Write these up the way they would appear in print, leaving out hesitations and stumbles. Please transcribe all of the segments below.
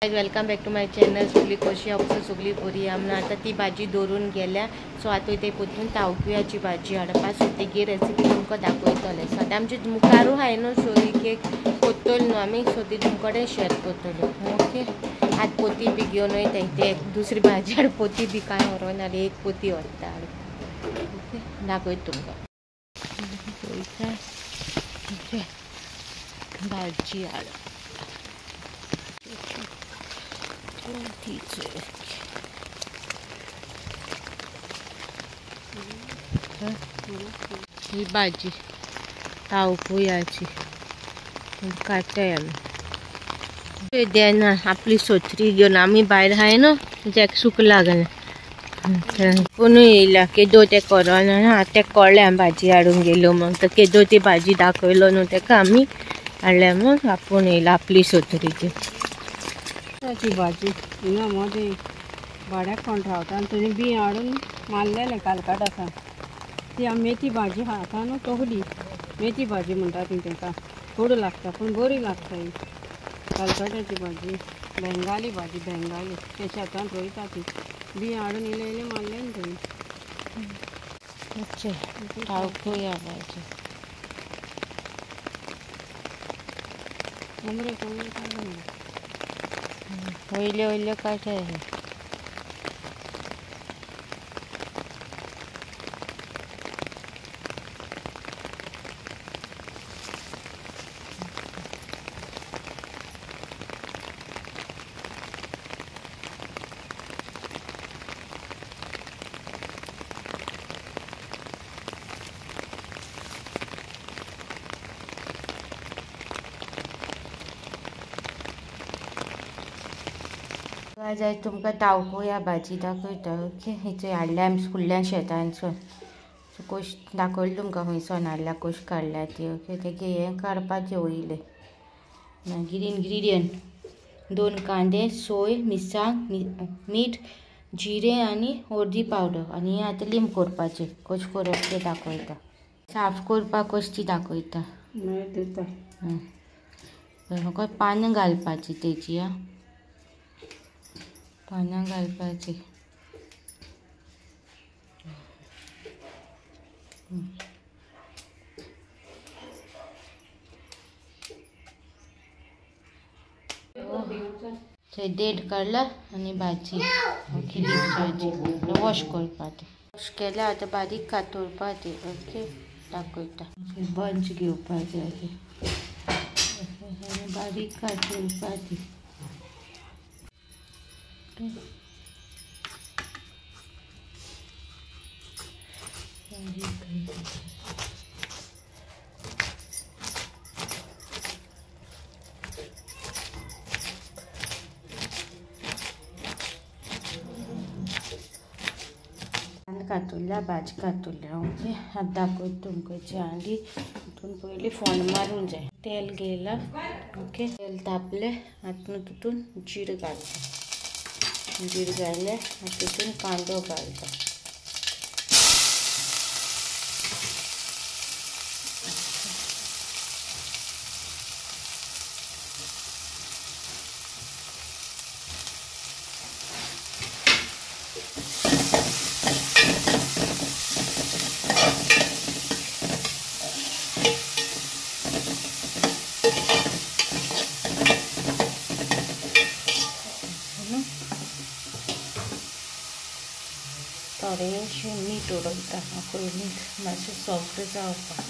Welcome back to my channel. सगळी कशी आसा सगळी बरी आमना आतां ती भाजी दवरून गेल्या. सो आतां ते परतून तावकुयाची भाजी हाडपा. सो तेगी रेसिपी तुमकां दाखयतले. सो आतां आमचे मुखारू हाय न्हू सो एक कोत्तले न्हू आमी, सो ती तुमकडे शेअर करतले. ओके, आतां पोती बी घेवन वयता ते दुसरी भाजी हाड, पोती बी कांय व्हरोन हाड, एक पोती व्हरता. ओके, दाखयता तुमकां. वयता भाजी हाड. ही भाजी तावकुयाची काडटाय आमी. देना आपली सोत्री घेवन आमी भायर हाय न्हू, तेका सुक लागलें कोणूय येयला केदो तें कोरोना आतां तेका कळ्ळें आमी भाजी हाडूंक गेलो म्हण. तर केदो ती भाजी दाखयलो न्हू तेका आमी हाडल्या म्हण आपूण येयला आपली सोत्री घेवन. भाजी हिंगा मदीं भाड्याक कोण रावता आनी तेणी बी हाडून मारलेलें कालकाट आसा ती. आमी मेथी भाजी खाता न्हू, तोहली मेथी भाजी म्हणटा ती, तेका गोड लागता पूण बरी लागता ही कालकाटाची भाजी. बेंगाली भाजी, बेंगाली ते शेतान रोयता ती. बी हाडून इल्लें इल्लें मारलें न्हू तेणी. अच्छा, तावकुया भाजी कोमरे कोमरे काडलें वयले वयले काडटाय. आज तुमकां तावकुया भाजी दाखयता. ओके, हिचे हाडल्या आमी फुडल्या शेतानसून. सो कोश दाखयलें तुमकां खंयसून हाडल्या, कोश काडल्या ती. ओके, तेगे हें काडपाचें वयलें. मागीर इनग्रिडियंट 2 कांदे, सोय, मिरसांग, मीठ, जिरें आनी हळदी पावडर. आनी हें आतां लिंब करपाचें. कशें करप तें दाखयता. साफ करपाक कशी ती दाखयता. फकत पानां घालपाची तेजी. आं, पानां घालपाची. थंय देड काडला आनी भाजी. ओके, भाजी वॉश करपा ती. वॉश केल्या आतां बारीक कातोरपा ती. ओके, दाखयता. बंच घेवपाचें अशें आनी बारीक कातोरपा ती. कातुरल्या भाजी कातुरल्या. ओके, आतां दाखयता तुमकां आनी तितून पयलीं फोंड मारूंक जाय. तेल घेयलां. ओके, तेल तापलें. आतां तितून जिरें घालता. जिरें घातलें, तितून कांदो घालता. थोडेशें मीठ उडयता. मीठ मातशें सॉफ्ट जावपाक.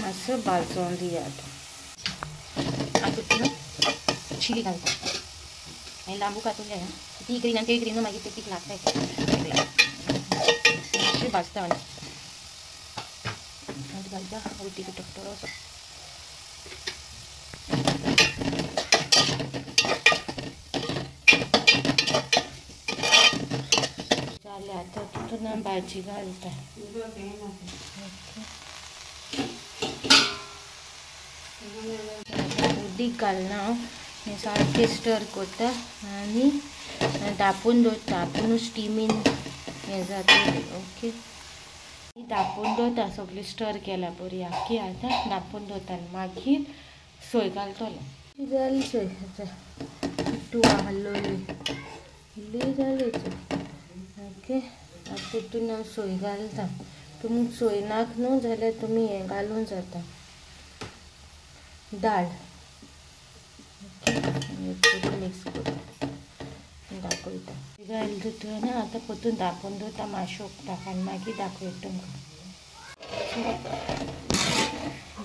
मातसो भाजून दियात. आतां चिली घालता. आनी लांबू कातुरलें ती ग्रीन आनी ते ग्रीन मागीर ते तीक लागता. मातशें भाजता आनी घालता उदीक थोडोसो. आतां तितून भाजी घालता. उदीक घालना हांव, हें सारकें स्टर करता आनी धांपून दवरता. आपुनूच स्टिमीन हें जाता. ओके. धापून दवरता सगळी स्टर केला बरी आख्खी. आतां धापून दवरता आनी मागीर सोय घालतलो. जाली सोय आतां तूं आहलोली इल्ली जाली. ओके आतां तितून हांव सोय घालता. तुमी सोय नाक न्हू जाल्यार तुमी हें घालून जाता दाळ. ओके मिक्स करता दाखयता. घाल तितून आतां परतून धापून दवरता मातशें उकताक आनी मागीर दाखयता तुमकां.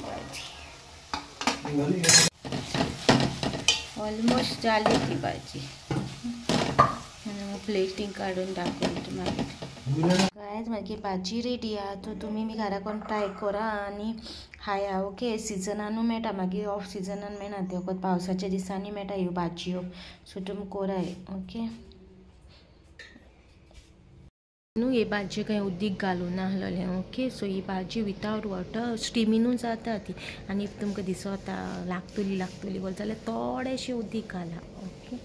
भाजी ऑलमोस्ट जाली ती भाजी. प्लेटींग काडून दाखयता मागीर. गायज मागीर भाजी रेडी आहा. तो तुमी बी घरा कोण ट्राय करा आनी खाया. ओके सिजनानू मेळटा, मागीर ऑफ सिजनान मेळना ते, फकत पावसाच्या दिसांनी मेळटा ह्यो भाजयो. सो तुमी कराय. ओके न्हू हे भाजी कांय उदीक घालूं नासलेलें. ओके सो ही भाजी वितावट वॉटर स्टिमीनूच जाता ती. आनी if तुमकां दिसता लागतली लागतली बोल जाल्यार थोडेशें उदीक घाला. ओके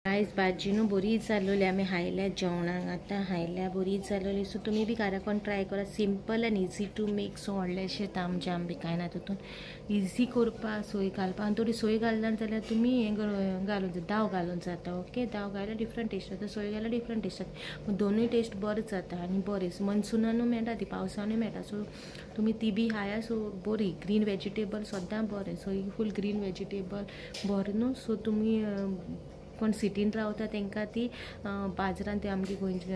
आयज भाजी न्हू बरी जालोली. आमी खायल्या जेवणाक आतां खायल्या बरी जालोली. सो तुमी बी घरा कोण ट्राय करा. Simple and easy to make. So व्हडलेशें तामजाम बी कांय ना तितून, इजी करपाक. सोय घालपाक आनी थोडी सोय घालना जाल्यार तुमी हें घालून जाता, दाव घालून जाता. ओके दाव घाल्यार डिफरंट टेस्ट जाता, सोय घाल्यार डिफरंट टेस्ट जाता. पूण दोनूय टेस्ट बरें जाता आनी बरें मनसुनानूय मेळटा ती, पावसानूय मेळटा. सो तुमी ती बी खाया. सो बरी ग्रीन वेजिटेबल सद्दां बरें. सो ही फूल ग्रीन वेजिटेबल बरें न्हू. सो तुमी कोण सिटीन रावता तांकां ती बाजारान ती आमगे गोंयची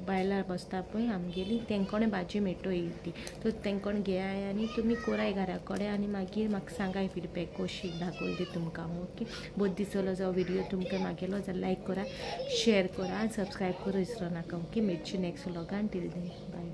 बायलां बसता पळय आमगेली, तेंकोणे भाजी मेळटली ती. सो तेंकोण घेयाय आनी तुमी कोराय घरा कडेन आनी मागीर म्हाका सांगाय फिडबॅक कशी दाखयली तुमकां. ओके बरो दिसलो जावं व्हिडियो तुमकां मागेलो जाल्यार लायक करा, शेर करा आनी सबस्क्रायब करूं विसरो नाका. ओके मेळची नेक्स्ट व्लॉगान. Till then bye.